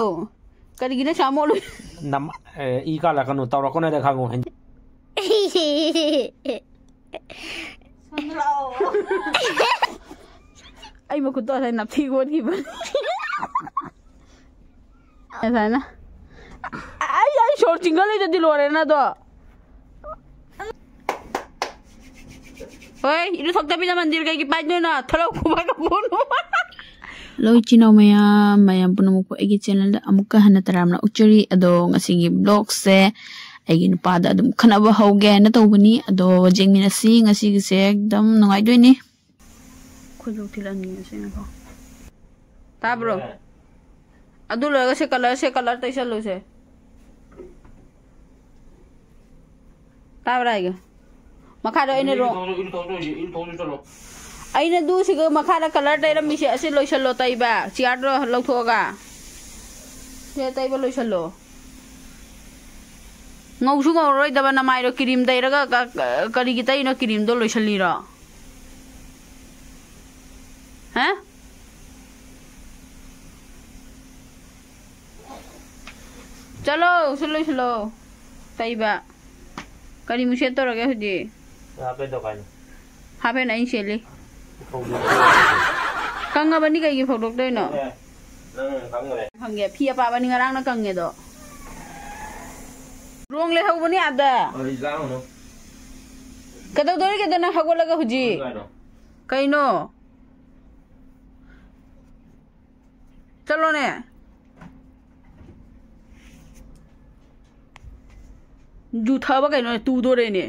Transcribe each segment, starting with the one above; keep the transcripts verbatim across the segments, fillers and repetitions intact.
ꯑꯧ꯫ ꯀꯔꯤꯒꯤꯅꯣ ꯁꯥ ꯃꯣꯠꯂꯨ? ꯅꯝ-, ꯑꯦ, ꯏ ꯀꯥꯂꯛꯀꯅꯨ, ꯇꯧꯔꯛꯀꯅꯨ ꯍꯥꯏꯗ ꯈꯪꯉꯨ꯫ ꯑꯩ ꯃꯈꯨꯠꯇꯣ ꯉꯁꯥꯏ ꯅꯞꯊꯤ ꯑꯣꯟꯈꯤꯕ꯫ ꯉꯁꯥꯏꯅ꯫ ꯑꯩ, ꯑꯩ ꯁꯣꯔ ꯆꯤꯡꯒꯠꯂꯤꯗꯨꯗꯤ ꯂꯣꯏꯔꯦꯅ ꯑꯗꯣ꯫ ꯍꯣꯏ, ꯏꯔꯨꯊꯣꯛꯇꯕꯤꯗ ꯃꯟꯗꯤꯔ ꯀꯩꯒꯤ ꯄꯥꯏꯗꯣꯏꯅꯣ? ꯊꯣꯛꯂꯛꯑꯣ, ꯈꯨꯕꯥꯛꯀ ꯄꯣꯛꯎꯅꯨ꯫ ꯍꯜꯂꯣ, ꯏꯆꯤꯟ ꯏꯅꯥꯎ ꯃꯌꯥꯝ, ꯃꯌꯥꯝ ꯄꯨꯝꯅꯃꯛꯄꯨ ꯑꯩꯒꯤ channelꯗ ꯑꯃꯨꯛꯀ ꯍꯟꯅ ꯇꯔꯥꯝꯅ ꯑꯣꯛꯆꯔꯤ꯫ ꯑꯗꯣ ꯉꯁꯤꯒꯤ vlogꯁꯦ ꯑꯩꯒꯤ ꯅꯨꯄꯥꯗ ꯑꯗꯨꯝ ꯈꯠꯅꯕ ꯍꯧꯒꯦ ꯍꯥꯏꯅ ꯇꯧꯕꯅꯤ꯫ ꯑꯗꯣ ꯌꯦꯡꯃꯤꯟꯅꯁꯤ, ꯉꯁꯤꯒꯤꯁꯦ ꯑꯗꯨꯝ ꯅꯨꯡꯉꯥꯏꯗꯣꯏꯅꯤ꯫ ꯈꯣꯏꯗꯧ ꯊꯤꯜꯂꯛꯑꯅꯤ ꯉꯁꯤ ꯉꯥꯏꯈꯣ꯫ ꯇꯥꯕ꯭ꯔꯣ? ꯑꯗꯨ ꯂꯣꯏꯔꯒ ꯁꯦ colour, ꯁꯦ colour ꯇꯩꯁꯜꯂꯨꯁꯦ꯫ ꯇꯥꯕ꯭ꯔꯥ ꯑꯩꯒ? ꯃꯈꯥꯗ ꯑꯩꯅ ꯔꯣ-, ꯏꯔꯨꯊꯣꯛꯑꯁꯨ, ꯏꯔꯨꯊꯣꯛꯑꯁꯨ, ꯏꯔꯨꯊꯣꯛꯑꯁꯨ ꯆꯠꯂꯣ꯫ ꯑꯩꯅ ꯑꯗꯨ ꯁꯤꯒ ꯃꯈꯥꯗ colour ꯇꯩꯔꯝꯃꯤꯁꯦ, ꯑꯁꯤ ꯂꯣꯏꯁꯜꯂꯣ ꯇꯩꯕ꯫ Chairꯗꯣ ꯂꯧꯊꯣꯛꯑꯒ꯫ ꯁꯦ ꯇꯩꯕ ꯂꯣꯏꯁꯜꯂꯣ꯫ ꯉꯧꯁꯨ ꯉꯧꯔꯔꯣꯏꯗꯕ ꯅꯃꯥꯏꯗꯣ cream ꯇꯩꯔꯒ ꯀ-, ꯀ-, ꯀꯔꯤꯒꯤ ꯇꯩꯔꯤꯅꯣ creamꯗꯣ ꯂꯣꯏꯁꯜꯂꯤꯔꯣ? ꯍꯥ? ꯆꯠꯂꯣ, ꯁꯤ ꯂꯣꯏꯁꯤꯜꯂꯣ꯫ ꯇꯩꯕ꯫ ꯀꯔꯤ ꯃꯨꯛ ꯁꯦꯠꯇꯧꯔꯒꯦ ꯍꯧꯖꯤꯛ? ꯍꯥꯞꯄꯦꯟ ꯇꯧꯈꯥꯏꯅꯤ꯫ ꯍꯥꯞꯄꯦꯟ ꯑꯩꯅ ꯁꯦꯠꯂꯤ꯫ ꯐꯧꯗꯣꯛ-, ꯀꯪꯉꯕꯅꯤ ꯀꯩꯒꯤ ꯐꯧꯗꯣꯛꯇꯣꯏꯅꯣ? ꯑꯦ, ꯅꯪ ꯈꯪꯗ꯭ꯔꯦ꯫ ꯐꯪꯒꯦ꯫ ꯐꯤ ꯑꯄꯥꯕꯅꯤ ꯉꯔꯥꯡꯅ ꯀꯪꯉꯦꯗꯣ꯫ ꯔꯣꯡ ꯂꯩꯍꯧꯕꯅꯤ ꯑꯥꯗ꯫ ꯑꯩ ꯂꯥꯡꯒꯅꯨ꯫ ꯀꯩꯗꯧꯗꯣꯔꯤꯒꯦꯗꯣ ꯅꯪ ꯍꯧꯒꯠꯂꯒ ꯍꯧꯖꯤꯛ? ꯀꯩꯅꯣ? ꯀꯩꯅꯣ? ꯆꯠꯂꯣꯅꯦ꯫ ꯖꯨ ꯊꯛꯑꯕ ꯀꯩꯅꯣꯅꯦ? ꯇꯨꯗꯣꯔꯦꯅꯦ꯫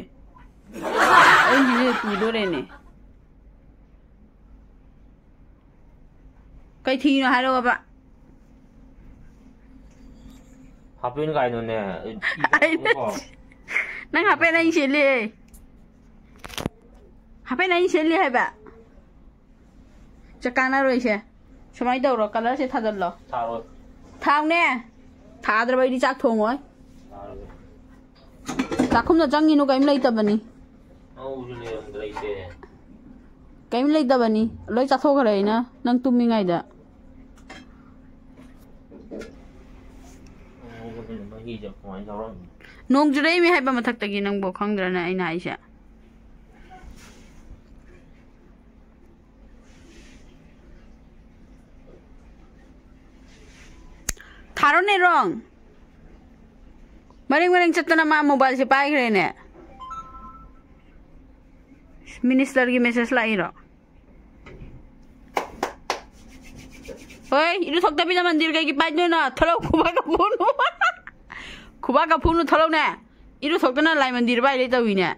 ꯑꯩꯅꯦ ꯇꯨꯗꯣꯔꯦꯅꯦ꯫ ꯀꯩ ꯊꯤꯅꯣ ꯍꯥꯏꯔꯛꯑꯣꯕ꯫ ꯍꯥꯄꯦꯟ ꯀꯥꯏꯅꯣꯅꯦ? ꯑꯩ ꯅꯪ ꯍꯥꯄꯦꯟ ꯑꯩꯅ ꯁꯦꯠꯂꯤ꯫ ꯍꯥꯄꯦꯟ ꯑꯩꯅ ꯁꯦꯠꯂꯤ ꯍꯥꯏꯕ꯫ ꯆꯥꯛ ꯀꯥꯟꯅꯔꯣꯏꯁꯦ꯫ ꯁꯨꯃꯥꯏꯅ ꯇꯧꯔꯣ, colourꯁꯦ ꯊꯥꯖꯜꯂꯣ꯫ ꯊꯥꯔꯣꯏ꯫ ꯊꯥꯎꯅꯦ꯫ ꯊꯥꯗ꯭ꯔꯕ ꯑꯩꯗꯤ ꯆꯥꯛ ꯊꯣꯡꯉꯣꯏ꯫ ꯊꯥꯔꯣꯏ꯫ ꯆꯥꯛꯈꯨꯝꯗ ꯆꯪꯉꯤꯅꯨ, ꯀꯔꯤꯝ ꯂꯩꯇꯕꯅꯤ꯫ ꯉꯧꯕꯁꯨ ꯂꯩꯔꯝꯗ꯭ꯔꯦ ꯑꯩꯁꯦ꯫ ꯀꯔꯤꯝ ꯂꯩꯇꯕꯅꯤ꯫ ꯂꯣꯏ ꯆꯥꯊꯣꯛꯈ꯭ꯔꯦ ꯑꯩꯅ, ꯅꯪ ꯇꯨꯝꯃꯤꯉꯩꯗ꯫ ꯅꯣꯡ ꯆꯨꯔꯛꯏꯃꯤ ꯍꯥꯏꯕ ꯃꯊꯛꯇꯒꯤ, ꯅꯪꯕꯨ ꯈꯪꯗ꯭ꯔꯅ ꯑꯩꯅ ꯍꯥꯏꯁꯦ? ꯊꯥꯔꯣꯅꯦ ꯔꯣꯡ꯫ ꯃꯔꯦꯡ ꯃꯔꯦꯡ ꯆꯠꯇꯅ ꯃꯥ ꯃꯣꯕꯥꯏꯜꯁꯦ ꯄꯥꯏꯈ꯭ꯔꯦꯅꯦ꯫ ꯃꯤꯅꯤꯁꯇꯔꯒꯤ ꯃꯦꯁꯦꯖ ꯂꯥꯛꯏꯔꯣ? ꯍꯣꯏ, ꯏꯔꯨꯊꯣꯛꯇꯕꯤꯗ ꯃꯟꯗꯤꯔ ꯀꯩꯒꯤ ꯄꯥꯏꯗꯣꯏꯅꯣ? ꯊꯣꯂꯛ, ꯈꯨꯕꯥꯛꯀ ꯐꯨꯅꯨ꯫ ꯈꯨꯕꯥꯛꯀ ꯐꯨꯅꯨ, ꯊꯣꯂꯛꯅꯦ꯫ ꯏꯔꯨꯊꯣꯛꯇꯅ ꯂꯥꯏ ꯃꯟꯗꯤꯔ ꯄꯥꯏ ꯂꯩ ꯇꯧꯏꯅꯦ꯫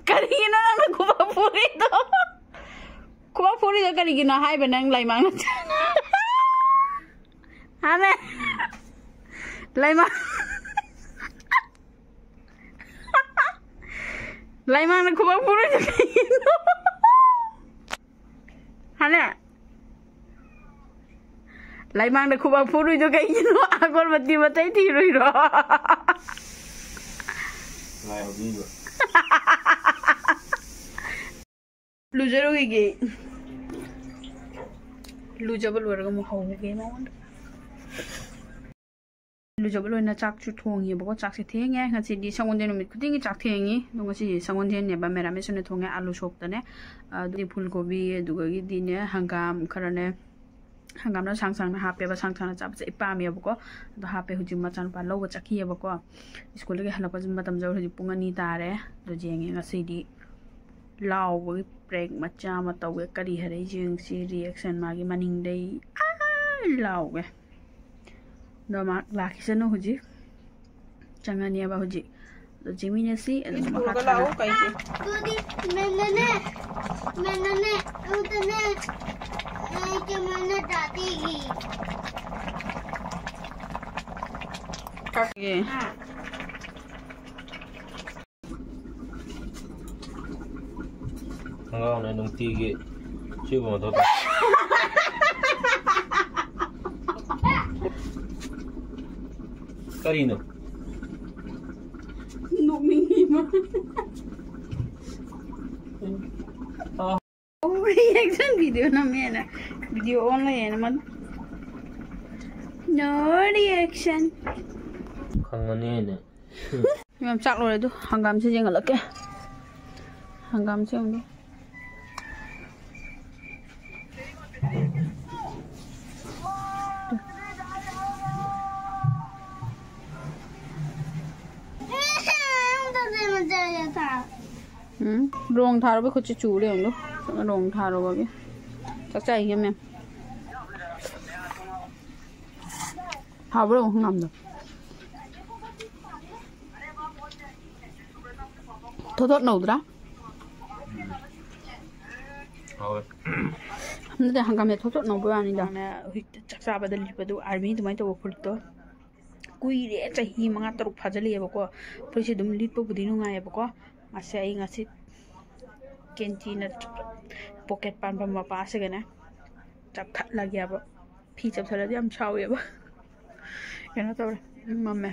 ꯀꯔꯤꯒꯤꯅꯣ ꯅꯪꯅ ꯈꯨꯕꯥꯛ ꯐꯨꯔꯤꯗꯣ? ꯈꯨꯕꯥꯛ ꯐꯨꯔꯤꯗꯣ ꯀꯔꯤꯒꯤꯅꯣ ꯍꯥꯏꯕ ꯅꯪ ꯂꯥꯏꯃꯥꯡꯅ? ꯍꯥꯟꯅ ꯂꯥꯏꯃꯥꯡ, ꯂꯥꯏꯃꯥꯡꯅ ꯈꯨꯕꯥꯛ ꯐꯨꯔꯤꯗꯣ ꯀꯩꯒꯤꯅꯣ? ꯍꯥꯟꯅ ꯂꯥꯏꯃꯥꯡꯗ ꯈꯨꯕꯥꯛ ꯐꯨꯔꯨꯏꯗꯣ ꯀꯩꯒꯤꯅꯣ? ꯑꯒꯣꯔꯕꯇꯤ ꯃꯇꯩ ꯊꯤꯔꯨꯏꯔꯣ? ꯂꯥꯏ ꯍꯧꯗꯣꯡꯗꯣ꯫ ꯂꯨꯖꯔꯨꯈꯤꯒꯦ꯫ ꯂꯨꯖꯕ ꯂꯣꯏꯔꯒ ꯑꯃꯨꯛ ꯍꯧꯒꯦ ꯃꯉꯣꯟꯗ꯫ ꯂꯨꯖꯕ ꯂꯣꯏꯅ ꯆꯥꯛꯁꯨ ꯊꯣꯡꯉꯦꯕꯀꯣ꯫ ꯆꯥꯛꯁꯦ ꯊꯦꯡꯉꯦ ꯉꯁꯤꯗꯤ, ꯁꯒꯣꯜꯁꯦꯟ ꯅꯨꯃꯤꯠ ꯈꯨꯗꯤꯡꯒꯤ ꯆꯥꯛ ꯊꯦꯡꯉꯤ꯫ ꯑꯗꯣ ꯉꯁꯤꯁꯦ ꯁꯒꯣꯜꯁꯦꯟꯅꯦꯕ, ꯃꯦꯔꯥꯃꯦꯁ ꯑꯣꯏꯅ ꯊꯣꯡꯉꯦ꯫ ꯑꯥꯂꯨ ꯁꯣꯛꯇꯅꯦ, ꯑꯗꯨꯗꯤ ꯐꯨꯜ ꯀꯣꯕꯤ, ꯑꯗꯨꯗꯒꯤꯗꯤꯅꯦ ꯍꯪꯒꯥꯝ ꯈꯔꯅꯦ, ꯍꯪꯒꯥꯝꯅ ꯁꯥꯡ ꯁꯥꯡꯅ ꯍꯥꯞꯄꯦꯕ, ꯁꯥꯡ ꯁꯥꯡꯅ ꯆꯥꯕꯁꯦ ꯑꯩ ꯄꯥꯝꯃꯦꯕꯀꯣ꯫ ꯑꯗꯣ ꯍꯥꯞꯄꯦ꯫ ꯍꯧꯖꯤꯛ ꯃꯆꯥꯅꯨꯄꯥ ꯂꯧꯕ ꯆꯠꯈꯤꯑꯕꯀꯣ꯫ ꯁ꯭ꯀꯨꯜꯗꯒꯤ ꯍꯜꯂꯛꯄꯁꯤ ꯃꯇꯝ ꯌꯧꯔꯦ꯫ ꯍꯧꯖꯤꯛ ꯄꯨꯡ ꯑꯅꯤ ꯇꯥꯔꯦ꯫ ꯑꯗꯣ ꯌꯦꯡꯉꯦ ꯉꯁꯤꯗꯤ ꯂꯥꯎꯕꯒꯤ ꯄ꯭ꯔꯦꯡ ꯃꯆꯥ ꯑꯃ ꯇꯧꯒꯦ꯫ ꯀꯔꯤ ꯍꯥꯏꯔꯛꯏ ꯌꯦꯡꯁꯤ꯫ ꯔꯤꯌꯦꯛꯁꯟ ꯃꯥꯒꯤ ꯃꯅꯤꯡꯗꯩ ꯑꯥ ꯂꯥꯎꯒꯦ꯫ ꯑꯗꯣ ꯃꯥ ꯂꯥꯛꯈꯤꯁꯅꯨ ꯍꯧꯖꯤꯛ꯫ ꯆꯪꯉꯅꯦꯕ ꯍꯧꯖꯤꯛ꯫ ꯑꯗꯣ ꯆꯦꯃꯤꯟꯅꯁꯤ꯫ ꯑꯗꯨꯒ ꯃꯈꯥ ꯄꯨꯔꯒ ꯂꯥꯛꯑꯣ ꯇꯥꯅ ꯀꯩꯒꯤ? ꯑꯗꯨꯗꯤ ꯃꯦꯝꯅꯅꯦ, ꯃꯦꯝꯅꯅꯦ, ꯑꯗꯨꯗꯅꯦ, ꯑꯦ, ꯀꯩꯅꯣꯅꯦ ꯗꯥꯗꯤꯒꯤ꯫ ꯀꯛꯒꯦ꯫ ꯈꯣꯡꯒ꯭ꯔꯥꯎꯅ ꯅꯨꯡꯇꯤꯒꯤ ꯁꯤꯒꯨꯝꯕ ꯃꯊꯧ ꯇꯥꯏ꯫ ꯀꯔꯤꯅꯣ? ꯅꯣꯛꯅꯤꯡꯉꯤ ꯃꯥ꯫ ꯑꯣ꯫ ꯔꯤꯌꯦꯛꯁꯟ ꯚꯤꯗꯤꯑꯣ ꯅꯝꯃꯦꯅ꯫ Video on ꯂꯩꯌꯦꯅ ꯃꯥ. No reaction. ꯈꯪꯉꯅꯤ ꯑꯩꯅ. ꯃꯌꯥꯝ ꯆꯥꯛ ꯂꯣꯏꯔꯦ ꯑꯗꯨ ꯍꯪꯒꯥꯝꯁꯦ ꯌꯦꯡꯍꯜꯂꯛꯀꯦ꯫ ꯍꯪꯒꯥꯝꯁꯦ ꯌꯦꯡꯉꯨ꯫ ꯎꯝ, ꯔꯣꯡ ꯊꯥꯔꯨꯕꯩ ꯈꯨꯠꯁꯦ ꯆꯨ ꯂꯩꯔꯝꯗꯣ꯫ ꯔꯣꯡ ꯊꯥꯔꯨꯕꯒꯤ꯫ ꯆꯥꯛ ꯆꯥꯏꯌꯦ ꯃꯦꯝ꯫ ꯍꯥꯎꯕ꯭ꯔꯣ ꯍꯪꯒꯥꯝꯗꯣ? ꯊꯣꯠ ꯊꯣꯠ ꯅꯧꯗ꯭ꯔꯥ? ꯍꯥꯎꯋꯦ꯫ ꯅꯠꯇꯦ, ꯍꯪꯒꯥꯝꯁꯦ ꯊꯣꯠ ꯊꯣꯠ ꯅꯧꯕ ꯋꯥꯅꯤꯗ꯫ ꯍꯧꯖꯤꯛ ꯆꯥꯛ ꯆꯥꯕꯗ ꯂꯤꯠꯄꯗꯣ ꯑꯥꯔꯃꯤ ꯑꯗꯨꯃꯥꯏꯅ ꯇꯧꯕ ꯐꯨꯔꯤꯠꯇꯣ꯫ ꯀꯨꯏꯔꯦ, ꯆꯍꯤ ꯃꯉꯥ ꯇꯔꯨꯛ ꯐꯥꯖꯤꯜꯂꯛꯑꯦꯕꯀꯣ꯫ ꯐꯨꯔꯤꯠꯁꯦ ꯑꯗꯨꯝ ꯂꯤꯠꯄꯕꯨꯗꯤ ꯅꯨꯡꯉꯥꯏꯌꯦꯕꯀꯣ꯫ ꯃꯁꯦ ꯑꯩ ꯉꯁꯤ ꯀꯦꯟꯇꯤꯅ ꯄꯣꯀꯦꯠ ꯄꯥꯟꯕ ꯃꯄꯥꯁꯤꯒꯅꯦ ꯆꯞꯊꯠꯂꯒꯦꯕ꯫ ꯐꯤ ꯆꯞꯊꯠꯂꯗꯤ ꯌꯥꯝ ꯁꯥꯎꯋꯦꯕ꯫ ꯀꯩꯅꯣ ꯇꯧꯔꯦ, ꯃꯝꯃꯦ꯫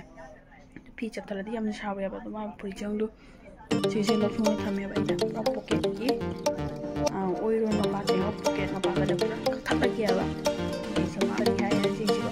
ꯐꯤ ꯆꯞꯊꯠꯂꯗꯤ ꯌꯥꯝ ꯁꯥꯎꯋꯦꯕ꯫ ꯑꯗꯣ ꯃꯥ ꯐꯨꯔꯤꯠꯁꯤꯡꯗꯣ ꯁꯤꯁꯦ ꯂꯧꯊꯣꯛꯑ ꯊꯝꯃꯦꯕ ꯑꯩꯅ꯫ ꯄꯨꯔꯥ ꯄꯣꯀꯦꯠꯀꯤ, ꯑꯥ, ꯑꯣꯏꯔꯣ ꯃꯄꯥꯁꯦ, ꯄꯣꯀꯦꯠ ꯃꯄꯥꯒꯗ ꯄꯨꯔꯥ ꯀꯛꯊꯠꯂꯒꯦꯕ꯫ ꯁꯤꯁꯦ ꯃꯥꯒꯤ ꯍꯥꯏꯔꯦ ꯁꯤꯁꯤꯀꯣ꯫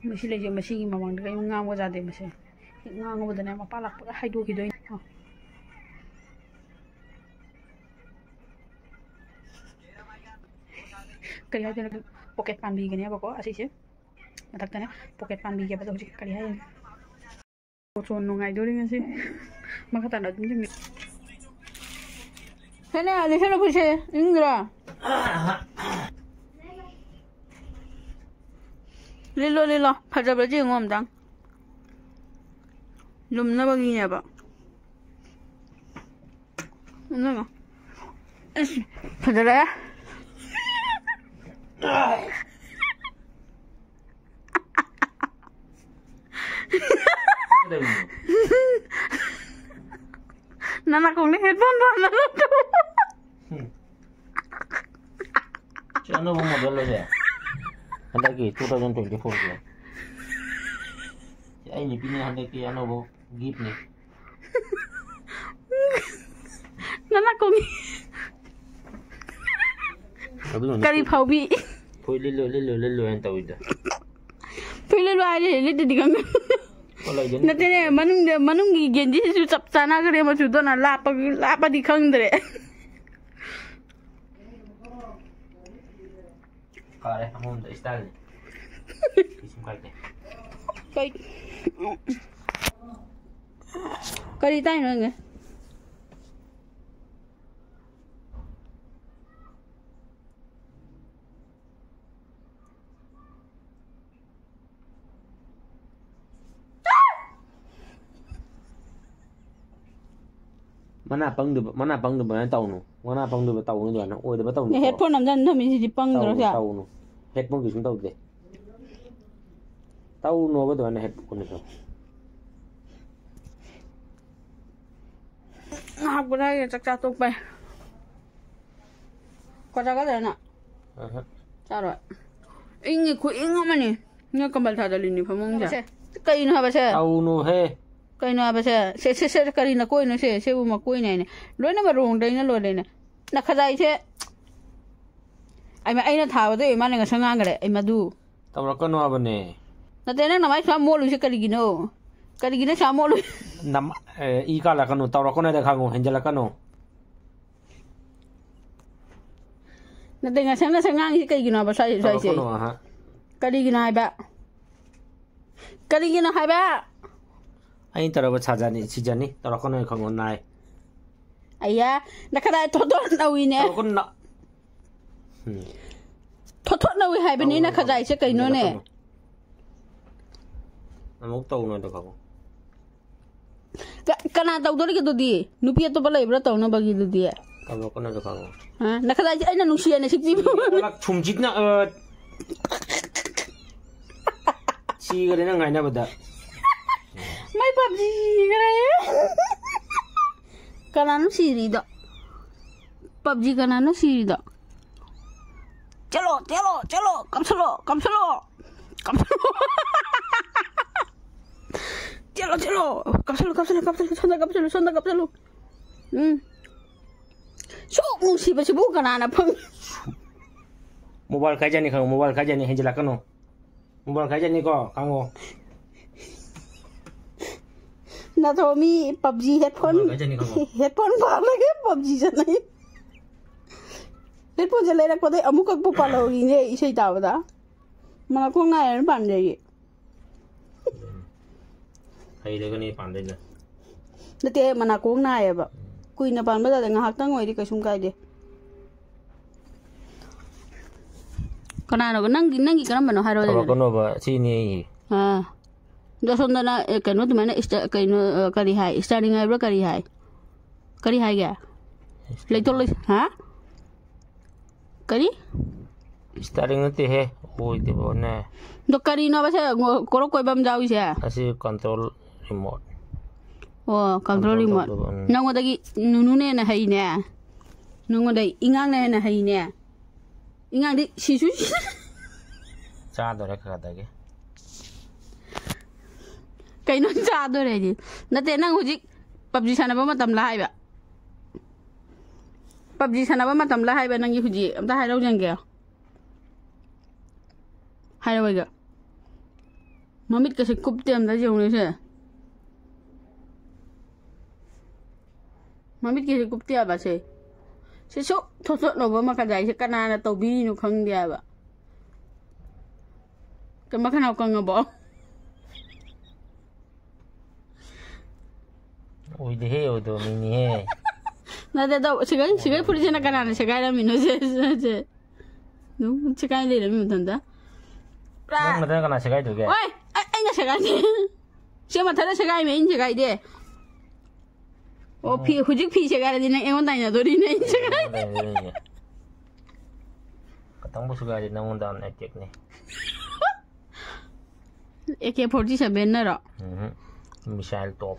ꯃꯁꯤ ꯂꯩꯁꯦ, ꯃꯁꯤꯒꯤ ꯃꯃꯥꯡꯗ ꯀꯔꯤꯝ ꯉꯥꯡꯕ ꯌꯥꯗꯦ꯫ ꯃꯁꯦ ꯍꯦꯛ ꯉꯥꯡꯉꯨꯕꯗꯅꯦ, ꯃꯄꯥ ꯂꯥꯛꯄꯒ ꯍꯥꯏꯗꯣꯛꯈꯤꯗꯣꯏꯅꯦ꯫ ꯀꯔꯤ ꯍꯥꯏꯗꯣꯏꯅꯣ? ꯄꯣꯀꯦꯠ ꯄꯥꯟꯕꯤꯒꯅꯦꯕꯀꯣ ꯑꯁꯤꯁꯦ꯫ ꯃꯊꯛꯇꯅꯦ ꯄꯣꯀꯦꯠ ꯄꯥꯟꯕꯤꯒꯦꯕꯗꯣ ꯍꯧꯖꯤꯛ ꯀꯔꯤ ꯍꯥꯏꯗꯣꯏꯅꯣ? ꯕꯣꯆꯣꯟ ꯅꯨꯡꯉꯥꯏꯗꯣꯔꯤ ꯉꯁꯤ꯫ ꯃꯈꯥ ꯇꯥꯅ ꯑꯗꯨꯝ ꯌꯦꯡꯉꯤ꯫ ꯁꯦꯅꯦ, ꯂꯤꯁꯜꯂꯣ ꯐꯨꯔꯤꯠꯁꯦ꯫ ꯏꯪꯗ꯭ꯔꯣ? ꯂꯤꯠꯂꯣ, ꯂꯤꯠꯂꯣ꯫ ꯐꯖꯕ꯭ꯔꯁꯤ ꯌꯦꯡꯉꯣ ꯑꯝꯇꯪ꯫ ꯂꯨꯝꯅꯕꯒꯤꯅꯦꯕ꯫ ꯂꯨꯝꯅꯕ꯫ ꯑꯁ, ꯐꯖꯔꯦ꯫ ꯀꯩꯗꯧꯔꯤꯅꯣ? ꯅꯅꯥꯀꯣꯡꯗ headphone ꯄꯥꯟꯕ ꯅꯠꯇ꯭ꯔꯣ? ꯍꯨꯝ꯫ ꯁꯤ ꯑꯅꯧꯕ model ꯂꯣ ꯁꯦ? ꯍꯟꯗꯛꯀꯤ two thousand twenty-four ꯒꯤ꯫ ꯁꯤ ꯑꯩ ꯅꯨꯄꯤꯅ ꯍꯟꯗꯛꯀꯤ ꯑꯅꯧꯕ gift ꯅꯤ꯫ ꯅꯅꯥꯀꯣꯡ꯫ ꯑꯗꯨꯅꯅꯦ ꯀꯔꯤ ꯐꯥꯎꯕꯤ? ꯐꯨꯔꯤꯠ ꯂꯤꯠꯂꯣ, ꯂꯤꯠꯂꯣ, ꯂꯤꯠꯂꯣ ꯍꯥꯏꯅ ꯇꯧꯔꯤꯗꯣ꯫ ꯐꯨꯔꯤꯠ ꯂꯤꯠꯂꯣ ꯍꯥꯏꯔꯦ, ꯂꯤꯠꯇꯗꯤ ꯈꯪꯗꯦ꯫ ꯍꯣꯏ, ꯂꯩꯗꯅ꯫ ꯅꯠꯇꯦꯅꯦ, ꯃꯅꯨꯡꯗ, ꯃꯅꯨꯡꯒꯤ ꯒꯦꯟꯖꯤꯁꯤꯁꯨ ꯆꯞ ꯆꯥꯟꯅꯈ꯭ꯔꯦ ꯃꯆꯨꯗꯣ, ꯅ ꯂꯥꯞꯄ-, ꯂꯥꯞꯄꯗꯤ ꯈꯪꯗ꯭ꯔꯦ꯫ ꯐꯔꯦ, ꯑꯃꯔꯣꯝꯗ style ꯅꯤ꯫ ꯀꯩꯁꯨꯝ ꯀꯥꯏꯗꯦ꯫ ꯀꯩ-, ꯀꯔꯤ ꯇꯥꯏꯅꯣ ꯅꯪꯒꯤ? ꯃꯅꯥ ꯄꯪꯗꯕ, ꯃꯅꯥ ꯄꯪꯗꯕ ꯑꯗꯨꯃꯥꯏꯅ ꯇꯧꯅꯨ꯫ ꯃꯅꯥ ꯄꯪꯗꯕ ꯇꯧꯅꯨ ꯑꯗꯨꯃꯥꯏꯅ꯫ ꯑꯣꯏꯗꯕ ꯇꯧꯅꯨ꯫ Headphone ꯅꯝꯖꯟ ꯊꯝꯃꯤꯁꯤꯗꯤ ꯄꯪꯗ꯭ꯔꯣ ꯇꯧꯅꯨ, ꯁꯦ? ꯇꯧꯅꯨ꯫ Headphone ꯀꯩꯁꯨꯝ ꯇꯧꯗꯦ꯫ ꯇꯧꯅꯣꯕ ꯑꯗꯨꯃꯥꯏꯅ headphone ꯗꯣ꯫ ꯉꯥꯏꯍꯥꯛ ꯄꯣꯊꯥꯒꯦ, ꯆꯥꯛ ꯆꯥ ꯇꯣꯛꯄꯩ꯫ ꯀ꯭ꯋꯥ ꯆꯥꯒꯗ꯭ꯔꯥ ꯅꯪ? ꯑꯍ꯫ ꯆꯥꯔꯣꯏ꯫ ꯏꯪꯉꯤ, ꯈꯨꯏꯪ ꯑꯃꯅꯤ꯫ ꯅꯪ ꯀꯝꯕꯜ ꯊꯥꯖꯜꯂꯤꯅꯤ ꯐꯃꯨꯡꯁꯦ꯫ ꯁꯦ, ꯀꯩꯅꯣ ꯍꯥꯏꯕꯁꯦ? ꯇꯧꯅꯨꯍꯦ꯫ ꯀꯩꯅꯣ ꯍꯥꯏꯕꯁꯦ? ꯁꯦ, ꯁꯦ, ꯁꯦ, ꯀꯔꯤ ꯅꯀꯣꯏꯅꯣ ꯁꯦ? ꯁꯤꯕꯨ ꯃꯀꯣꯏꯅꯦ ꯍꯥꯏꯅꯦ꯫ ꯂꯣꯏꯅꯃꯛ wrong ꯗꯩꯅ ꯂꯣꯏꯔꯦꯅꯦ꯫ ꯅꯈꯖꯥꯏꯁꯦ꯫ ꯑꯩꯃ-, ꯑꯩꯅ ꯊꯥꯕꯗ ꯑꯣꯏ ꯃꯥꯅ ꯉꯁꯪ ꯉꯥꯡꯈ꯭ꯔꯦ꯫ ꯑꯩ ꯃꯗꯨ꯫ ꯇꯧꯔꯛꯀꯅꯨ ꯍꯥꯏꯕꯅꯦ꯫ ꯅꯠꯇꯦ, ꯅꯪ ꯅꯃꯥꯏ ꯁꯨꯃꯥꯏ ꯃꯣꯠꯂꯨꯏꯁꯦ ꯀꯔꯤꯒꯤꯅꯣ? ꯀꯔꯤꯒꯤꯅꯣ ꯁꯨꯃꯥꯏ ꯃꯣꯠꯂꯨꯏ? ꯅꯝ ꯑꯦ, ꯏ ꯀꯥꯜꯂꯛꯀꯅꯨ, ꯇꯧꯔꯛꯀꯅꯨ ꯍꯥꯏꯗ ꯈꯪꯉꯨ, ꯍꯦꯟꯖꯜꯂꯛꯀꯅꯨ꯫ ꯅꯠꯇꯦ, ꯉꯁꯪ ꯉꯁꯪ ꯉꯥꯡꯉꯤꯁꯦ ꯀꯩꯒꯤꯅꯣ ꯍꯥꯏꯕ ꯁ꯭ꯋꯥꯏ ꯁ꯭ꯋꯥꯏꯁꯦ? ꯇꯧꯔꯛꯀꯅꯨ ꯑꯍ꯫ ꯀꯔꯤꯒꯤꯅꯣ ꯍꯥꯏꯕ? ꯀꯔꯤꯒꯤꯅꯣ ꯍꯥꯏꯕ? ꯑꯩꯅ ꯇꯧꯔꯕ ꯁꯥꯖꯅꯤ, ꯁꯤꯖꯅꯤ, ꯇꯧꯔꯛꯀꯅꯨ ꯈꯪꯉꯨ, ꯅꯥꯏ꯫ ꯑꯩꯌꯥ, ꯅꯈꯗꯥꯏ ꯊꯣꯠ ꯊꯣꯠ ꯅꯧꯏꯅꯦ꯫ ꯇꯧꯔꯛꯀꯅꯨ ꯅ-, ꯎꯝ꯫ ꯊꯣꯠ ꯊꯣꯠ ꯅꯧꯏ ꯍꯥꯏꯕꯅꯤ, ꯅꯈꯗꯥꯏꯁꯦ ꯀꯩꯅꯣꯅꯦ? ꯑꯃꯨꯛ ꯇꯧꯅꯨ ꯑꯗꯣ ꯈꯪꯉꯨ꯫ ꯀ-, ꯀꯅꯥ ꯇꯧꯗꯣꯔꯤꯒꯦ ꯑꯗꯨꯗꯤ? ꯅꯨꯄꯤ ꯑꯇꯣꯞꯄ ꯂꯩꯕ꯭ꯔꯥ ꯇꯧꯅꯕꯒꯤꯗꯨꯗꯤ? ꯇꯧꯔꯛꯀꯅꯨ ꯑꯗꯣ ꯈꯪꯉꯨ꯫ ꯍꯥ? ꯅꯈꯗꯥꯏꯁꯦ ꯑꯩꯅ ꯅꯨꯡꯁꯤ ꯍꯥꯏꯅ ꯁꯤꯛꯄꯤꯕ꯫ ꯑꯣꯂꯛ ꯁꯨꯝꯖꯤꯠꯅ, ꯑ, ꯁꯤꯒꯔꯦ ꯅꯪ ꯉꯥꯏꯅꯕꯗ꯫ ꯃꯥꯏ ꯄꯞꯖꯤ ꯁꯤꯈ꯭ꯔꯦ꯫ ꯀꯅꯥꯅꯣ ꯁꯤꯔꯤꯗꯣ? ꯄꯞꯖꯤ ꯀꯅꯥꯅꯣ ꯁꯤꯔꯤꯗꯣ? ꯆꯠꯂꯣ, ꯆꯠꯂꯣ, ꯆꯠꯂꯣ, ꯀꯥꯞꯁꯜꯂꯣ, ꯀꯥꯞꯁꯜꯂꯣ, ꯀꯥꯞꯁꯜꯂꯣ꯫ ꯆꯠꯂꯣ, ꯆꯠꯂꯣ, ꯀꯥꯞꯁꯜꯂꯣ, ꯀꯥꯞꯁꯜꯂꯣ, ꯀꯥꯞꯁꯜꯂꯣ, ꯁꯣꯝꯗ ꯀꯥꯞꯁꯜꯂꯣ, ꯁꯣꯝꯗ ꯀꯥꯞꯁꯜꯂꯣ꯫ ꯎꯝ꯫ ꯁꯨꯛ ꯅꯨꯡꯁꯤꯕꯁꯤꯕꯨ ꯀꯅꯥꯅ ꯐꯪ-, ꯃꯣꯕꯥꯏꯜ ꯈꯥꯏꯖꯅꯤ ꯈꯪꯉꯨ, ꯃꯣꯕꯥꯏꯜ ꯈꯥꯏꯖꯅꯤ, ꯍꯦꯟꯖꯤꯜꯂꯛꯀꯅꯨ꯫ ꯃꯣꯕꯥꯏꯜ ꯈꯥꯏꯖꯅꯤꯀꯣ, ꯈꯪꯉꯣ꯫ ꯅꯠꯇ꯭ꯔꯣ ꯃꯤ ꯄꯞꯖꯤ ꯍꯦꯠꯐꯣꯟ, ꯃꯣꯕꯥꯏꯜ ꯈꯥꯏꯖꯅꯤ ꯈꯪꯉꯣ꯫ ꯍꯦꯠꯐꯣꯟ ꯄꯥꯜꯂꯒ ꯄꯞꯖꯤ ꯁꯥꯟꯅꯩ꯫ ꯍꯦꯠꯐꯣꯟꯁꯦ ꯂꯩꯔꯛꯄꯗꯩ ꯑꯃꯨꯛ ꯀꯛꯄꯨ ꯄꯥꯜꯍꯧꯔꯤꯅꯦ ꯏꯁꯩ ꯇꯥꯕꯗ꯫ ꯃꯅꯥꯀꯣꯡ ꯅꯥꯏꯌꯦꯅ ꯄꯥꯟꯖꯩꯌꯦ꯫ ꯍꯩꯔꯒꯅꯤ ꯄꯥꯟꯗꯣꯏꯁꯦ꯫ ꯅꯠꯇꯦ, ꯃꯅꯥꯀꯣꯡ ꯅꯥꯏꯌꯦꯕ꯫ ꯀꯨꯏꯅ ꯄꯥꯟꯕ ꯌꯥꯗꯦ, ꯉꯥꯏꯍꯥꯛꯇꯪ ꯑꯣꯏꯗꯤ ꯀꯩꯁꯨꯝ ꯀꯥꯏꯗꯦ꯫ ꯀꯅꯥꯅꯣ? ꯅꯪꯒꯤ, ꯅꯪꯒꯤ ꯀꯔꯝꯕꯅꯣ ꯍꯥꯏꯔꯣ꯫ ꯇꯧꯔꯛꯀꯅꯣꯕ, ꯁꯤꯅꯤ ꯑꯩꯒꯤ꯫ ꯑꯥ꯫ ꯑꯗꯣ ꯁꯣꯝꯗꯅ, ꯑꯦ, ꯀꯩꯅꯣ ꯑꯗꯨꯃꯥꯏꯅ ꯏꯁꯇ-, ꯀꯩꯅꯣ, ꯑ, ꯀꯔꯤ ꯍꯥꯏ? ꯏꯁꯇꯥꯔꯅꯤꯡ ꯍꯥꯏꯕ꯭ꯔꯥ ꯀꯔꯤ ꯍꯥꯏ? ꯀꯔꯤ ꯍꯥꯏꯒꯦ? ꯂꯩꯊꯣꯛ ꯂꯩ-, ꯍꯥ? ꯀꯔꯤ? ꯏꯁꯇꯥꯔꯅꯤꯡ ꯅꯠꯇꯦꯍꯦ, ꯑꯣꯏꯗꯕꯅꯦ꯫ ꯑꯗꯣ ꯀꯔꯤꯅꯣꯕ ꯁꯦ ꯉꯣ-, ꯀꯣꯔꯣꯛ ꯀꯣꯏꯕ ꯑꯃ ꯌꯥꯎꯔꯤꯁꯦ? ꯑꯁꯤ ꯀꯟꯇ꯭ꯔꯣꯜ ꯔꯤꯃꯣꯠ꯫ ꯑꯣ, ꯀꯟꯇ꯭ꯔꯣꯜ ꯀꯟꯇ꯭ꯔꯣꯜ ꯔꯤꯃꯣꯠ꯫ ꯇꯧꯗꯧꯕ, ꯎꯝ꯫ ꯅꯉꯣꯟꯗꯒꯤ ꯅꯨꯅꯨꯅ ꯍꯦꯟꯅ ꯍꯩꯅꯦ꯫ ꯅꯉꯣꯟꯗꯒꯤ ꯏꯉꯥꯡꯅ ꯍꯦꯟꯅ ꯍꯩꯅꯦ꯫ ꯏꯉꯥꯡꯗꯤ ꯁꯤꯁꯨ ꯁꯤ-, ꯆꯥꯗꯣꯔꯦ ꯈꯔ ꯈꯔꯗꯒꯤ꯫ ꯀꯩꯅꯣ ꯆꯥꯗꯣꯔꯦꯗꯤ? ꯅꯠꯇꯦ, ꯅꯪ ꯍꯧꯖꯤꯛ ꯄꯞꯖꯤ ꯁꯥꯟꯅꯕ ꯃꯇꯝꯂ ꯍꯥꯏꯕ? ꯄꯞꯖꯤ ꯁꯥꯟꯅꯕ ꯃꯇꯝꯂ ꯍꯥꯏꯕ ꯅꯪꯒꯤ ꯍꯧꯖꯤꯛ? ꯑꯝꯇ ꯍꯥꯏꯔꯧ ꯌꯦꯡꯒꯦ꯫ ꯍꯥꯏꯔꯧ ꯑꯩꯒ꯫ ꯃꯃꯤꯠꯀꯁꯦ ꯀꯨꯞꯇꯦ ꯑꯝꯇ ꯌꯦꯡꯉꯨꯅꯦ ꯁꯦ꯫ ꯃꯃꯤꯠꯀꯁꯦ ꯀꯨꯞꯇꯦ ꯍꯥꯏꯕ ꯁꯦ꯫ ꯁꯤ ꯁꯨꯛ ꯊꯣꯠ ꯊꯣꯠ ꯂꯧꯕ ꯃꯈꯟ ꯍꯥꯏꯁꯦ ꯀꯅꯥꯅ ꯇꯧꯕꯤꯔꯤꯅꯣ ꯈꯪꯗꯦ ꯍꯥꯏꯕ꯫ ꯀꯩ ꯃꯈꯅꯥꯎ ꯀꯪꯉꯕꯣ? ꯑꯣꯏꯗꯦꯍꯦ, ꯑꯣꯏꯗꯕ ꯃꯤꯅꯤꯍꯦ꯫ ꯅꯠꯇꯦ, ꯇꯧ-, ꯁꯤꯒꯩ, ꯁꯤꯒꯩ ꯐꯨꯔꯤꯠꯁꯤꯅ ꯀꯅꯥꯅ ꯁꯦꯒꯥꯏꯔꯝꯃꯤꯅꯣ ꯁꯦ, ꯁꯦ, ꯁꯦ? ꯑꯗꯨꯝ ꯁꯦꯒꯥꯏ ꯂꯩꯔꯝꯃꯤ ꯃꯊꯟꯇ꯫ ꯄꯨꯔꯥ ꯅꯪ ꯅꯠꯇꯅ ꯀꯅꯥ ꯁꯦꯒꯥꯏꯗꯨꯒꯦ? ꯑꯣꯏ! ꯑꯩ, ꯑꯩꯅ ꯁꯦꯒꯥꯏꯗꯦ꯫ ꯁꯤ ꯃꯊꯟꯇ ꯁꯦꯒꯥꯏꯃꯤ, ꯑꯩꯅ ꯁꯦꯒꯥꯏꯗꯦ꯫ ꯑꯣ, ꯐꯤ, ꯍꯧꯖꯤꯛ ꯐꯤ ꯁꯦꯒꯥꯏꯔꯗꯤ ꯅꯪ ꯑꯩꯉꯣꯟꯗ ꯇꯥꯏꯅꯗꯣꯔꯤꯅꯦ, ꯑꯩꯅ ꯁꯦꯒꯥꯏ-, ꯈꯇꯪꯕꯨ ꯁꯦꯒꯥꯏꯔꯗꯤ ꯅꯪꯉꯣꯟꯗ ꯑꯦꯇꯦꯛꯅꯤ꯫ A K forty ꯁꯚꯦꯟꯅꯔꯣ? Um, missile ꯇꯣꯞ꯫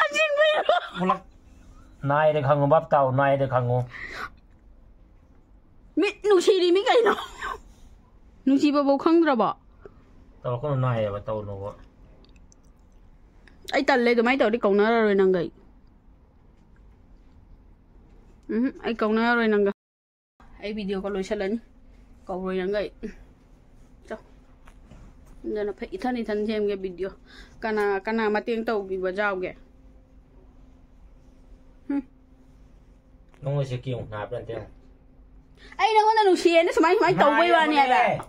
ꯑꯁꯦꯡꯕꯩꯔꯣ? ꯄꯨꯂꯞ ꯅꯥꯏꯔꯦ ꯈꯪꯉꯨ, ꯚꯥꯞ ꯇꯥꯎ, ꯅꯥꯏꯔꯦ ꯈꯪꯉꯨ꯫ ꯃꯤꯠ ꯅꯨꯡꯁꯤꯔꯤ ꯃꯤ ꯀꯩꯅꯣ? ꯅꯨꯡꯁꯤꯕꯐꯧ ꯈꯪꯗ꯭ꯔꯕꯣ? ꯇꯧꯔꯛꯀꯅꯨ, ꯅꯥꯏꯌꯦꯕ, ꯇꯧꯅꯨꯕ꯫ ꯑꯩ ꯇꯜꯂꯦ, ꯑꯗꯨꯃꯥꯏꯅ ꯇꯧꯔꯗꯤ ꯀꯧꯅꯔꯔꯣꯏ ꯅꯪꯒ ꯑꯩ꯫ ꯎꯝ, ꯑꯩ ꯀꯧꯅꯔꯔꯣꯏ ꯅꯪꯒ꯫ ꯑꯩ ꯚꯤꯗꯤꯑꯣꯒ ꯂꯣꯏꯁꯤꯜꯂꯅꯤ꯫ ꯀꯧꯔꯣꯏ ꯅꯪꯒ ꯑꯩ꯫ ꯆꯣ꯫ ꯑꯗꯨꯅ ꯐꯩ, ꯏꯊꯟ ꯏꯊꯟ ꯁꯦꯝꯒꯦ ꯚꯤꯗꯤꯑꯣ꯫ ꯀꯅꯥ, ꯀꯅꯥ ꯃꯇꯦꯡ ꯇꯧꯕꯤꯕ ꯌꯥꯎꯒꯦ? ꯍꯨꯝ꯫ ꯅꯪꯉꯣꯏꯁꯦ ꯀꯤꯌꯣꯡ ꯅꯥꯕ꯭ꯔꯥ ꯅꯠꯇꯦ? ꯑꯩ ꯅꯪꯉꯣꯟꯗ ꯅꯨꯡꯁꯤꯌꯦꯅ ꯁꯨꯃꯥꯏ, ꯁꯨꯃꯥꯏ ꯇꯧꯕꯩ ꯋꯥꯅꯤ ꯍꯥꯏꯕ꯫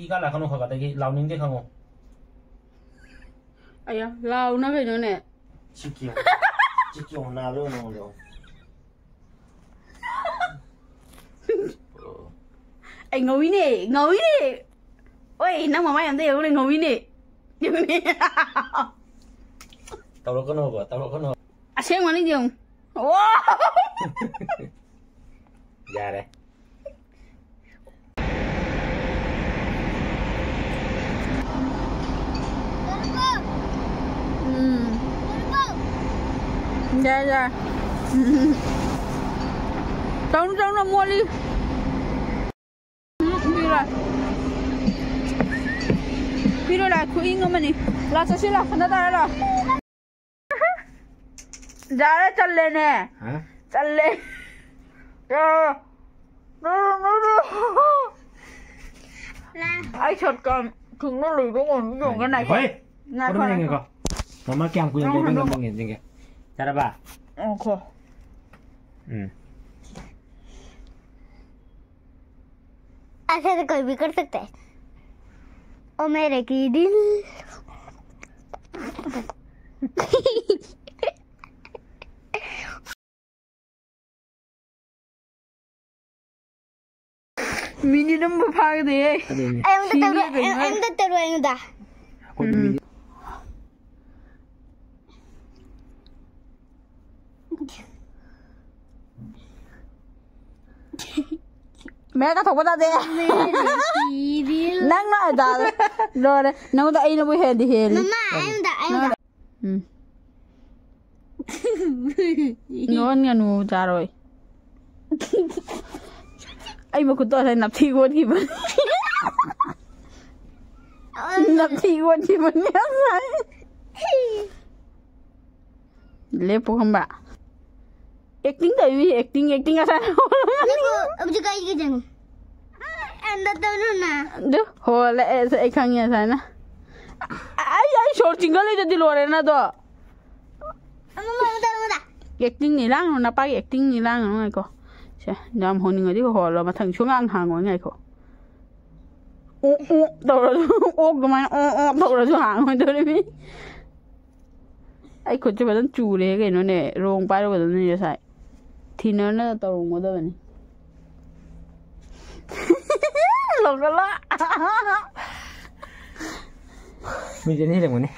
ꯏ ꯀꯥ ꯂꯥꯛꯀꯅꯨ ꯈꯒ, ꯑꯗꯒꯤ ꯂꯥꯎꯅꯤꯡꯗꯦ ꯈꯪꯉꯣ꯫ ꯑꯌꯥ, ꯂꯥꯎꯅ ꯀꯩꯅꯣꯅꯦ? ꯁꯤ ꯀꯤꯌꯣꯡ, ꯁꯤ ꯀꯤꯌꯣꯡ ꯅꯥꯕ꯭ꯔꯥ ꯌꯦꯡꯉꯣ ꯅꯉꯣꯟꯗ꯫ ꯑꯩ ꯉꯧꯏꯅꯦ, ꯉꯧꯏꯅꯦ꯫ ꯑꯣꯏ, ꯅꯪ ꯃꯃꯥꯏ ꯑꯝꯇ ꯌꯦꯡꯉꯨꯅꯦ, ꯉꯧꯏꯅꯦ꯫ ꯌꯦꯡꯉꯨꯅꯦ꯫ ꯇꯧꯔꯛꯀꯅꯣꯕ, ꯇꯧꯔꯛꯀꯅꯣ꯫ ꯑꯁꯦꯡꯕꯅꯤ ꯌꯦꯡꯉꯨ꯫ ꯋꯥ! ꯌꯥꯔꯦ꯫ ꯎꯝ꯫ ꯌꯥꯏ, ꯌꯥꯏ꯫ ꯎꯝ꯫ ꯇꯧꯅꯨ, ꯇꯧꯅꯨ, ꯃꯣꯠꯂꯤ꯫ ꯎꯝ, ꯄꯤꯔꯣꯏ꯫ ꯄꯤꯔꯣꯏ, ꯂꯥꯛ, ꯈꯨꯏꯪ ꯑꯃꯅꯤ꯫ ꯂꯥꯛ, ꯆꯠꯁꯤ, ꯂꯥꯛ, ꯁꯅꯥ ꯇꯥꯔ ꯂꯥꯛ꯫ ꯌꯥꯔꯦ, ꯆꯜꯂꯦꯅꯦ꯫ ꯍꯥ? ꯆꯜꯂꯦ꯫ ꯑ, ꯅꯣ, ꯅꯣ, ꯅꯣ, ꯅꯣ꯫ ꯑꯩ ꯁꯣꯔꯠꯀꯠ ꯊꯤꯡꯅ ꯂꯣꯏꯕ ꯉꯝꯗꯤ ꯌꯦꯡꯒꯦ, ꯉꯥꯏꯈꯣ꯫ ꯍꯣꯏ꯫ ꯉꯥꯏꯈꯣ, ꯄꯨꯟꯅ ꯉꯥꯏꯈꯣ꯫ ꯌꯦꯡꯉꯦꯀꯣ꯫ ꯃꯃꯥ ꯀꯌꯥꯝ ꯀꯨꯏꯅ ꯅꯪ ꯂꯩꯕ ꯍꯟꯗꯣꯛ- ꯉꯝꯕ ꯌꯦꯡꯁꯤꯒꯦ꯫ ꯌꯥꯔꯕ? ꯉꯥꯏꯈꯣ꯫ ꯎꯝ꯫ ऐसे तो कोई भी कर सकता है। ओ मेरे की दिल। ꯃꯤꯅꯤꯠ ꯑꯃ ꯐꯥꯒꯗꯦꯍꯦ꯫ ꯑꯗꯨꯅꯤ꯫ ꯑꯩꯉꯣꯟꯗ ꯁꯤꯅꯤ ꯇꯧꯔꯣ, ꯀꯩꯅꯣ ꯑꯩ-, ꯍꯥꯏ꯫ ꯑꯩꯉꯣꯟꯗ ꯇꯧꯔꯣ, ꯑꯩꯉꯣꯟꯗ꯫ ꯑꯩꯈꯣꯏꯗꯤ ꯎꯝ꯫ ꯃꯤꯅꯤꯠ ꯃꯌꯥ ꯀꯥꯊꯣꯛꯄ ꯇꯥꯗꯦ꯫ ꯅꯪꯅ ꯑꯗꯥꯗ ꯂꯣꯏꯔꯦ꯫ ꯅꯪꯉꯣꯟꯗ ꯑꯩꯅꯕꯨ ꯍꯦꯟꯗꯤ ꯍꯦꯜꯂꯤ꯫ ꯃꯃꯥ, ꯑꯩꯉꯣꯟꯗ, ꯑꯩꯉꯣꯟꯗ꯫ ꯎꯝ꯫ ꯅꯣꯟꯒꯅꯨ, ꯆꯥꯔꯣꯏ꯫ ꯑꯩ ꯃꯈꯨꯠꯇꯣ ꯉꯁꯥꯏ ꯅꯞꯊꯤ ꯑꯣꯟꯈꯤꯕꯅꯤ꯫ ꯅꯞꯊꯤ ꯑꯣꯟꯈꯤꯕꯅꯤ ꯉꯁꯥꯏ꯫ ꯂꯦꯞꯄꯨ ꯈꯪꯕ꯭ꯔꯥ? ꯑꯦꯛꯇꯤꯡ ꯇꯧꯔꯤꯃꯤ, ꯑꯦꯛꯇꯤꯡ, ꯑꯦꯛꯇꯤꯡ ꯉꯁꯥꯏ꯫ ꯅꯪꯕꯨ ꯍꯧꯖꯤꯛ ꯑꯩꯒꯤ ꯌꯦꯡꯉꯨ꯫ ꯑꯦꯟꯗ ꯇꯧꯔꯨꯅ꯫ ꯑꯗꯨ ꯍꯣꯜꯂꯦ, ꯑꯩ ꯈꯪꯉꯦ ꯉꯁꯥꯏꯅ꯫ ꯑꯩ, ꯑꯩ ꯁꯣꯔ ꯆꯤꯡꯒꯠꯂꯤꯗꯨꯗꯤ ꯂꯣꯏꯔꯦꯅ ꯑꯗꯣ꯫ ꯑꯃ, ꯑꯃ, ꯑꯃ, ꯑꯃ꯫ ꯑꯦꯛꯇꯤꯡꯅꯤ ꯂꯥꯡꯅꯨ, ꯅꯄꯥꯒꯤ ꯑꯦꯛꯇꯤꯡꯅꯤ ꯂꯥꯡꯅꯨ, ꯉꯥꯏꯈꯣ꯫ ꯁꯦ, ꯌꯥꯝ ꯍꯣꯟꯅꯤꯡꯉꯗꯤ ꯍꯣꯜꯂꯣ, ꯃꯊꯪ ꯁꯨꯡꯉꯥꯡ ꯍꯥꯡꯉꯣꯏ, ꯉꯥꯏꯈꯣ꯫ ꯑꯣ, ꯑꯣ ꯇꯧꯔꯁꯨ, ꯑꯣꯛ ꯑꯗꯨꯃꯥꯏꯅ ꯑꯣ, ꯑꯣ ꯇꯧꯔꯁꯨ ꯍꯥꯡꯉꯣꯏꯗꯧꯔꯤꯃꯤ꯫ ꯑꯩ ꯈꯨꯠꯁꯦ ꯐꯖꯅ ꯆꯨꯔꯦ ꯀꯩꯅꯣꯅꯦ, ꯔꯣꯡ ꯄꯥꯏꯔꯨꯕꯗꯅꯦ ꯉꯁꯥꯏ꯫ ꯊꯤꯅꯔꯅ ꯇꯧꯔꯝꯒꯗꯕꯅꯤ꯫ ꯂꯧꯒꯠꯂꯣ꯫ ꯃꯤꯁꯦ ꯑꯅꯤ ꯂꯩꯔꯝꯒꯅꯤ꯫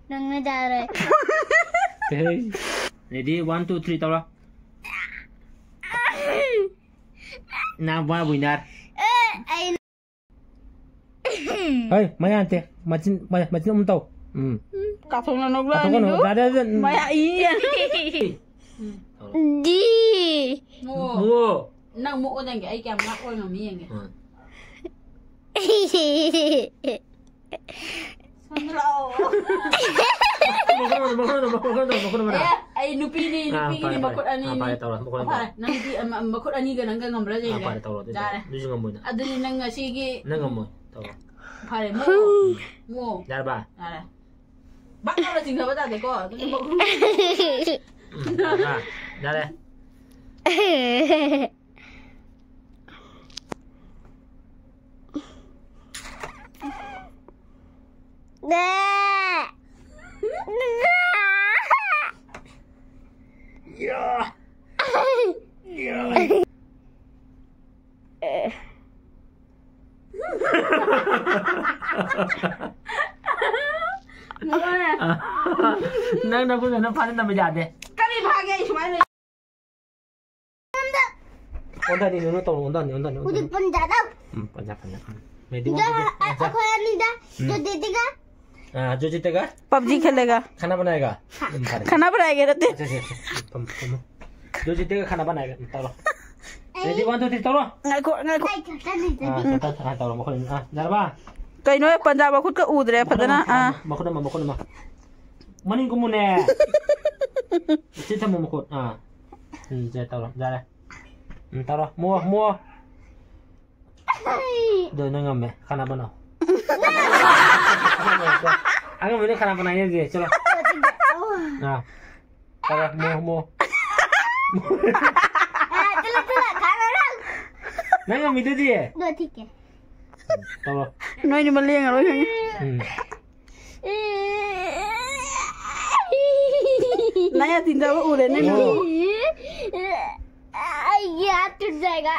ꯅꯪꯅ ꯆꯥꯔꯣꯏ꯫ ꯔꯦꯗꯤ, ꯋꯥꯟ, ꯇꯨ, ꯊ꯭ꯔꯤ ꯇꯧꯔꯣ꯫ ꯅꯥ ꯕꯥ ꯋꯤꯅꯔ꯫ ꯑꯦ, ꯑꯩ ꯍꯩ, ꯃꯌꯥ ꯅꯠꯇꯦ꯫ ꯃꯆꯤꯟ, ꯃ-, ꯃꯆꯤꯟ ꯑꯃ ꯇꯧ꯫ ꯎꯝ꯫ ꯀꯥꯊꯣꯛꯅ ꯅꯣꯛꯂꯛꯑꯅꯤ ꯀꯥꯊꯣꯛꯀꯅꯨ꯫ ꯑꯗꯨ꯫ ꯗꯥ, ꯗꯥ, ꯗꯥ꯫ ꯃꯌꯥ ꯏ꯫ ꯗꯤ꯫ ꯃꯣ꯫ ꯃꯣ꯫ ꯅꯪ ꯃꯣꯛꯑꯣ ꯌꯦꯡꯒꯦ, ꯑꯩ ꯀꯌꯥꯝ ꯉꯥꯛ ꯑꯣꯏ ꯉꯝꯃꯤ ꯌꯦꯡꯒꯦ꯫ ꯎꯝ꯫ ꯁꯣꯝꯗ ꯂꯥꯛꯑꯣ꯫ ꯃꯈꯨꯠ ꯑꯃꯗ, ꯃꯈꯨꯠ ꯑꯃꯗ, ꯃꯈꯨꯠ ꯑꯃꯗ, ꯃꯈꯨꯠ ꯑꯃꯗ꯫ ꯑꯦ, ꯑꯩ ꯅꯨꯄꯤꯅꯤ, ꯑꯥ, ꯅꯨꯄꯤꯒꯤꯅꯤ, ꯐꯔꯦ, ꯐꯔꯦ꯫ ꯃꯈꯨꯠ ꯑꯅꯤꯅꯤ꯫ ꯑꯥ, ꯐꯔꯦ, ꯇꯧꯔꯣ, ꯃꯈꯨꯠ ꯑꯃꯗ꯫ ꯐꯔꯦ, ꯅꯪꯗꯤ ꯑꯃ-, ꯃꯈꯨꯠ ꯑꯅꯤꯒ ꯅꯪꯒ ꯉꯝꯕ꯭ꯔꯥ ꯑꯥ, ꯌꯦꯡꯒꯦ꯫ ꯐꯔꯦ, ꯇꯧꯔꯣ, ꯑꯗꯨꯗꯤ꯫ ꯌꯥꯔꯦ꯫ ꯑꯗꯨꯁꯨ ꯉꯝꯃꯣꯏ ꯅꯪ꯫ ꯑꯗꯨꯗꯤ ꯅꯪ ꯉꯁꯤꯒꯤ ꯅꯪ ꯉꯝꯃꯣꯏ, ꯇꯧꯔꯣ꯫ ꯐꯔꯦ, ꯃꯣ꯫ ꯃꯣ꯫ ꯌꯥꯔꯕ? ꯌꯥꯔꯦ꯫ ꯕꯛ ꯂꯥꯎꯅ ꯆꯤꯡꯊꯕ ꯇꯥꯗꯦꯀꯣ꯫ ꯑꯗꯨꯗꯤ ꯃꯈꯨꯠ ꯎꯝ, ꯌꯥꯔꯦ, ꯌꯥꯔꯦ꯫ ꯅꯪ ꯅꯈꯨꯠꯅ ꯅꯪ ꯐꯥꯅ ꯅꯝꯕ ꯌꯥꯗꯦ꯫ ꯀꯔꯤ ꯐꯥꯒꯦ ꯑꯩ ꯁꯨꯃꯥꯏꯅ ꯂꯩ-, ꯑꯣꯟꯊꯅꯤ, ꯅꯪ ꯇꯧꯔꯣ, ꯑꯣꯟꯊꯅꯤ, ꯑꯣꯟꯊꯅꯤ, ꯑꯣꯟꯊꯅꯤ꯫ ꯎꯗꯤ ꯄꯟꯖꯥꯗ꯫ ꯎꯝ, ꯄꯟꯖꯥ, ꯄꯟꯖꯥ꯫ ꯎꯝ, ready, one, two, three, ꯄꯟꯖꯥ꯫ ꯑꯩꯈꯣꯏ ꯑꯅꯤꯗ ꯎꯝ꯫ ꯖꯣꯗꯤꯗꯤꯒ ꯑꯥ, ꯖꯣꯖꯤꯠꯇꯒ? ꯄꯞꯖꯤ ꯈꯦꯂꯦꯒ꯫ ꯈꯥꯅꯥ ꯕꯅꯥꯌꯦꯒ? ꯎꯝ, ꯐꯔꯦ꯫ ꯈꯥꯅꯥ ꯕꯅꯥꯌꯦꯒ ꯅꯠꯇꯦ꯫ ꯁꯦ, ꯁꯦ, ꯁꯦ, ꯐꯝ, ꯐꯝꯃꯣ꯫ ꯖꯣꯖꯤꯠꯇꯒ ꯈꯥꯅꯥ ꯕꯅꯥꯌꯦꯒ꯫ ꯎꯝ, ꯇꯧꯔꯣ꯫ ꯑꯩ ready, one, two, three, ꯇꯧꯔꯣ꯫ ꯉꯥꯏꯈꯣ, ꯉꯥꯏꯈꯣ꯫ ꯑꯩ ꯈꯛꯇꯅꯤ ꯑꯥ, ꯑꯗꯨꯗꯤ꯫ ꯇꯧꯔꯣ, ꯇꯧꯔꯣ, ꯑꯥ, ꯇꯧꯔꯣ, ꯃꯈꯣꯏ ꯑꯅꯤ꯫ ꯑꯥ, ꯌꯥꯔꯕ? ꯀꯩꯅꯣ, ꯄꯟꯖꯥꯕ ꯃꯈꯨꯠꯀ ꯎꯗ꯭ꯔꯦ ꯃꯈꯨꯠ ꯐꯖꯅ꯫ ꯑꯃ, ꯑꯥ꯫ ꯃꯈꯨꯠ ꯑꯃ, ꯃꯈꯨꯠ ꯑꯃ꯫ ꯃꯅꯤꯡ ꯀꯨꯝꯃꯨꯅꯦ꯫ ꯁꯤ ꯊꯝꯃꯣ ꯃꯈꯨꯠ꯫ ꯑꯥ꯫ ꯎꯝ, ꯁꯦ ꯇꯧꯔꯣ, ꯌꯥꯔꯦ꯫ ꯎꯝ, ꯇꯧꯔꯣ꯫ ꯃꯣ, ꯃꯣ꯫ ꯑꯗꯣ ꯅꯪ ꯉꯝꯃꯦ꯫ ꯈꯥꯅꯥ ꯕꯅꯥꯎ꯫ ꯑꯉꯝꯕꯗꯣ ꯈꯥꯅꯥ ꯕꯅꯥꯎ ꯍꯥꯏꯅꯁꯦ꯫ ꯆꯠꯂꯣ꯫ ꯑꯥ꯫ ꯇꯧꯔꯣ, ꯃꯣ, ꯃꯣ꯫ ꯑꯥ, ꯆꯠꯂꯣ, ꯆꯠꯂꯣ, ꯈꯥꯅꯥ ꯕꯅꯥꯎ꯫ ꯅꯪ ꯉꯝꯃꯤꯗꯨꯗꯤ꯫ ꯑꯗꯣ ꯊꯤꯛꯀꯦ꯫ ꯇꯧꯔꯣ꯫ ꯅꯣꯏꯅꯤ ꯃ ꯂꯦꯡꯉꯔꯣꯏ ꯈꯪꯉꯦ꯫ ꯎꯝ꯫ ꯅꯪ ꯌꯥ ꯇꯤꯟꯖꯕ ꯎꯔꯦ, ꯅꯪ꯫ ꯑꯣ꯫ ꯑꯩꯒꯤ ꯍꯥꯠ ꯇꯨꯖꯒ꯫